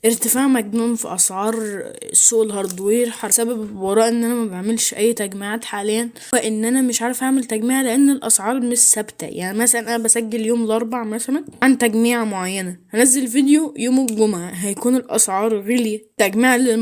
ارتفاع مجنون في اسعار سوق ال hardware. سبب وراء ان انا ما بعملش اي تجميعات حاليا هو ان انا مش عارف اعمل تجميع لان الاسعار مش ثابته. يعني مثلا انا بسجل يوم الاربع مثلا عن تجميعه معينه، هنزل فيديو يوم الجمعه هيكون الاسعار غليت. التجميع اللي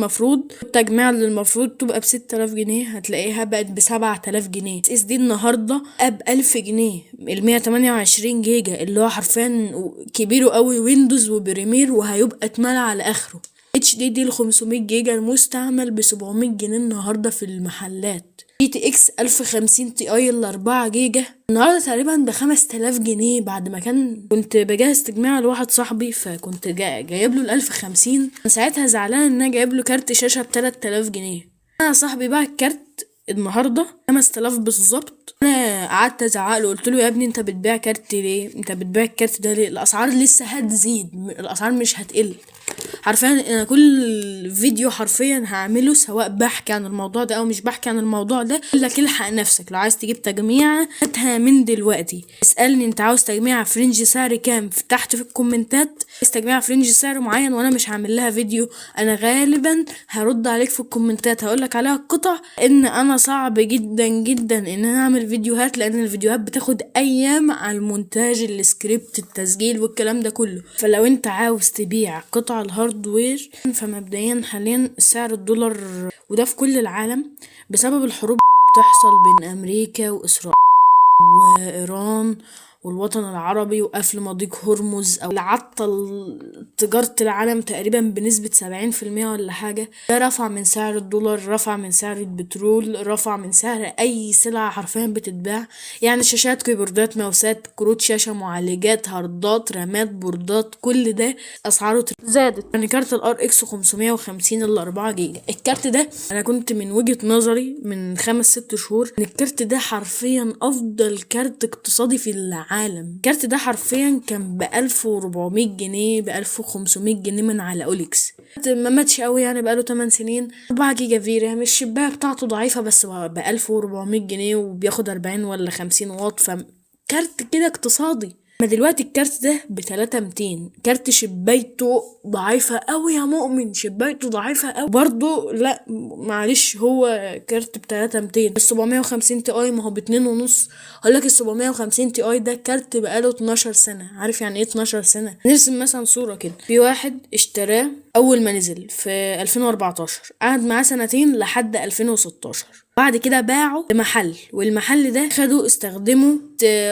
المفروض تبقى ب6000 جنيه هتلاقيها بقت ب7000 جنيه. SSD النهارده ب1000 جنيه، ال128 جيجا اللي هو حرفيا كبير قوي، Windows و Premiere وهيبقى اتملى على اخره. HDD ال 500 جيجا المستعمل ب 700 جنيه النهارده في المحلات. GTX 1050 Ti ال 4 جيجا النهارده تقريبا ب 5000 جنيه، بعد ما كان كنت بجهز تجميع لواحد صاحبي فكنت جايب له ال 1050. ساعتها زعلان ان انا جايب له كارت شاشه ب 3000 جنيه. انا صاحبي باع الكارت النهارده 5000 بالظبط. انا قعدت ازعق له، قلت له: يا ابني انت بتبيع كارت ليه؟ انت بتبيع الكارت ده ليه؟ الاسعار لسه هتزيد، الاسعار مش هتقل. حرفيا انا كل فيديو حرفيا هعمله، سواء بحكي عن الموضوع ده او مش بحكي عن الموضوع ده، اقول لك الحق نفسك، لو عايز تجيب تجميعة هاتها من دلوقتي. اسالني انت عاوز تجميعة في range سعر كام تحت في الكومنتات. عايز تجميعة في range سعر معين وانا مش هعمل لها فيديو، انا غالبا هرد عليك في الكومنتات هقول لك عليها القطع، ان انا صعب جدا جدا ان انا اعمل فيديوهات لان الفيديوهات بتاخد ايام على المونتاج، السكريبت، التسجيل والكلام ده كله. فلو انت عاوز تبيع قطع ال hardware، فمبدئيا حاليا سعر الدولار، وده في كل العالم بسبب الحروب بتحصل بين امريكا واسرائيل وايران والوطن العربي وقفل مضيق هرمز، او اللي عطل تجارة العالم تقريبا بنسبة 70% ولا حاجة، ده رفع من سعر الدولار، رفع من سعر البترول، رفع من سعر اي سلعة حرفيا بتتباع، يعني شاشات، كيبوردات، ماوسات، كروت شاشة، معالجات، هاردات، رامات، بوردات، كل ده اسعاره زادت. يعني كارت ال RX 550 ال 4 جيجا، الكارت ده انا كنت من وجهة نظري من 5 6 شهور ان الكارت ده حرفيا افضل كارت اقتصادي في العالم. الكارت ده حرفيا كان ب 1400 جنيه، ب 1500 جنيه من على OLX. ما ماتش قوي، يعني بقاله 8 سنين، 4 جيجا VRAM، الشباية بتاعته ضعيفة، بس ب 1400 جنيه وبياخد 40 ولا 50 واط، فكارت كده اقتصادي. ما دلوقتي الكارت ده ب 3200، كارت شبايته ضعيفة قوي يا مؤمن، شبايته ضعيفة قوي برضو. لا معلش، هو كارت ب 3200. ال 750 Ti ما هو ب 2.5. هقول لك ال 750 Ti ده كارت بقاله 12 سنة. عارف يعني ايه 12 سنة؟ نرسم مثلا صورة كده، في واحد اشتراه اول ما نزل في 2014، قعد معاه سنتين لحد 2016، بعد كده باعه لمحل، والمحل ده خده استخدمه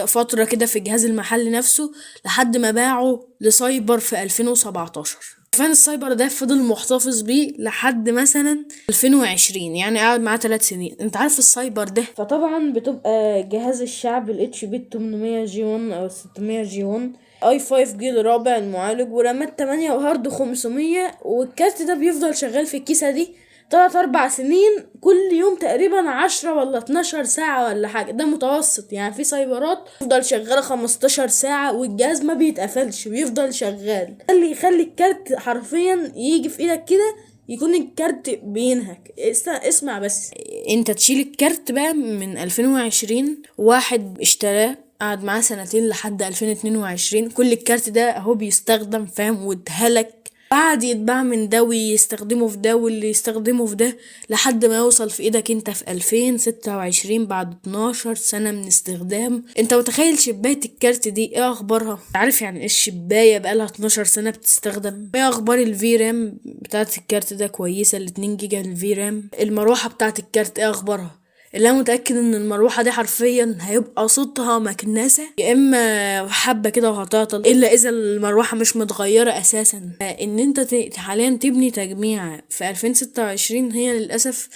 فترة كده في جهاز المحل نفسه لحد ما باعه لسايبر في 2017. فان السايبر ده فضل محتفظ بيه لحد مثلا 2020، يعني قعد معاه 3 سنين. انت عارف السايبر ده فطبعا بتبقى جهاز الشعب ال HP 800 G 1 او 600 G 1، i5 جيل رابع المعالج ورامات 8 وهارد 500، والكارت ده بيفضل شغال في الكيسة دي 3 4 سنين، كل يوم تقريبا 10 ولا 12 ساعة ولا حاجة. ده متوسط، يعني في سايبرات تفضل شغالة 15 ساعة والجهاز ما بيتقفلش، بيفضل شغال. ده اللي يخلي الكارت حرفيا يجي في ايدك كده يكون الكارت بينهك. اسمع بس. انت تشيل الكارت بقى من 2020، واحد اشتراه قعد معاه سنتين لحد 2022، كل الكارت ده اهو بيستخدم، فاهم؟ واتهلك، بعد يتباع من ده ويستخدمه في ده واللي يستخدمه في ده لحد ما يوصل في ايدك انت في 2026 بعد 12 سنة من استخدام. انت متخيل شباية الكارت دي ايه اخبارها؟ عارف يعني ايه الشباية بقالها 12 سنة بتستخدم؟ ايه اخبار ال VRAM بتاعت الكارت ده؟ كويسة؟ ال 2 جيجا ال VRAM. المروحة بتاعت الكارت ايه اخبارها؟ اللي انا متاكد ان المروحه دي حرفيا هيبقى صوتها مكنسه، يا اما حبه كده وهتعطل، الا اذا المروحه مش متغيره اساسا. ان انت حاليا تبني تجميعه في 2026 هي للاسف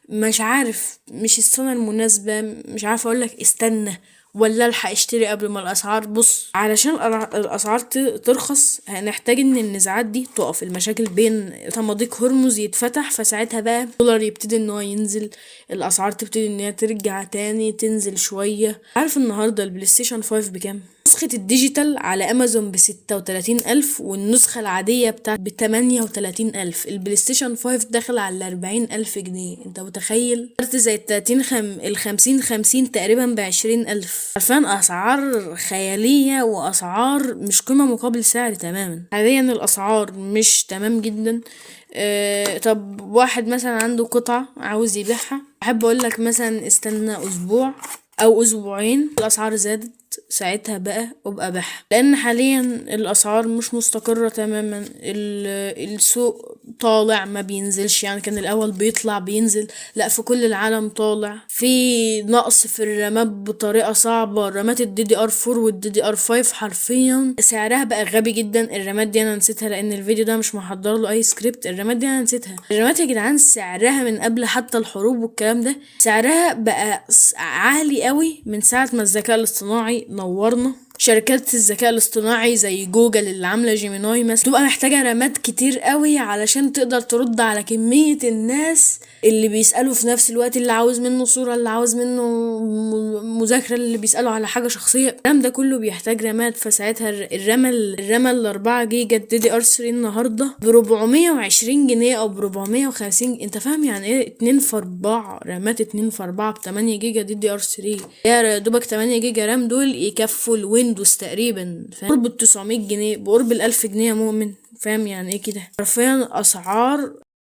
مش عارف، مش السنه المناسبه. مش عارف اقولك استنى ولا الحق اشتري قبل ما الاسعار. بص، علشان الاسعار ترخص هنحتاج ان النزاعات دي تقف، المشاكل بين مضيق هرمز يتفتح، فساعتها بقى الدولار يبتدي ان هو ينزل، الاسعار تبتدي ان هي ترجع تاني تنزل شويه. عارف النهارده ال PlayStation 5 بكام؟ نسخة ال digital على امازون ب36,000، والنسخة العادية بتاعت ب38,000. البلاي ستيشن 5 داخل على 40,000 جنيه، انت متخيل؟ كارت زي التلاتين الخمسين خمسين تقريبا ب20,000. عارفين اسعار خيالية واسعار مش قيمة مقابل سعر تماما. حاليا الاسعار مش تمام جدا. طب واحد مثلا عنده قطعة عاوز يبيعها، احب اقول لك مثلا استنى اسبوع او اسبوعين، الاسعار زادت ساعتها بقى وابقى بيعها، لان حاليا الاسعار مش مستقرة تماما. السوق طالع ما بينزلش، يعني كان الاول بيطلع بينزل، لا في كل العالم طالع. في نقص في الرامات بطريقة صعبة، رامات ال DDR 4 وال DDR 5 حرفيا سعرها بقى غبي جدا. الرامات دي انا نسيتها لان الفيديو ده مش محضر له اي سكريبت. الرامات دي انا نسيتها. الرامات يا جدعان سعرها من قبل حتى الحروب والكلام ده سعرها بقى عالي قوي من ساعة ما الذكاء الاصطناعي نورنا. شركات الذكاء الاصطناعي زي جوجل اللي عامله جيميناي مثلا تبقى محتاجه رامات كتير قوي علشان تقدر ترد على كمية الناس اللي بيسالوا في نفس الوقت، اللي عاوز منه صوره، اللي عاوز منه مذاكرة، اللي بيسالوا على حاجة شخصية، الكلام ده كله بيحتاج رامات. فساعتها الرامة ال 4 جيجا DDR 3 النهارده ب 420 جنيه او ب 450. انت فاهم يعني ايه 2 في 4 رامات 2 في 4 ب 8 جيجا DDR 3؟ يا دوبك 8 جيجا RAM دول يكفوا الويندوز تقريبا، قرب ال 900 جنيه، بقرب ال 1000 جنيه يا مؤمن. فاهم يعني ايه كده؟ حرفيا اسعار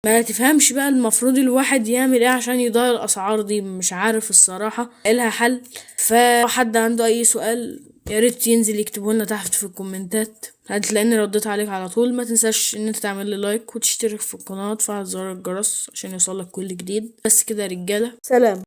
ما تفهمش بقى المفروض الواحد يعمل ايه عشان يضيع الاسعار دي، مش عارف الصراحة لها حل. فحد عنده اي سؤال يا ريت ينزل يكتبه لنا تحت في الكومنتات، هتلاقيني رديت عليك على طول. ما تنساش ان انت تعمل لي like وتشترك في القناة وتفعل زر الجرس عشان يوصلك كل جديد. بس كده يا رجاله، سلام.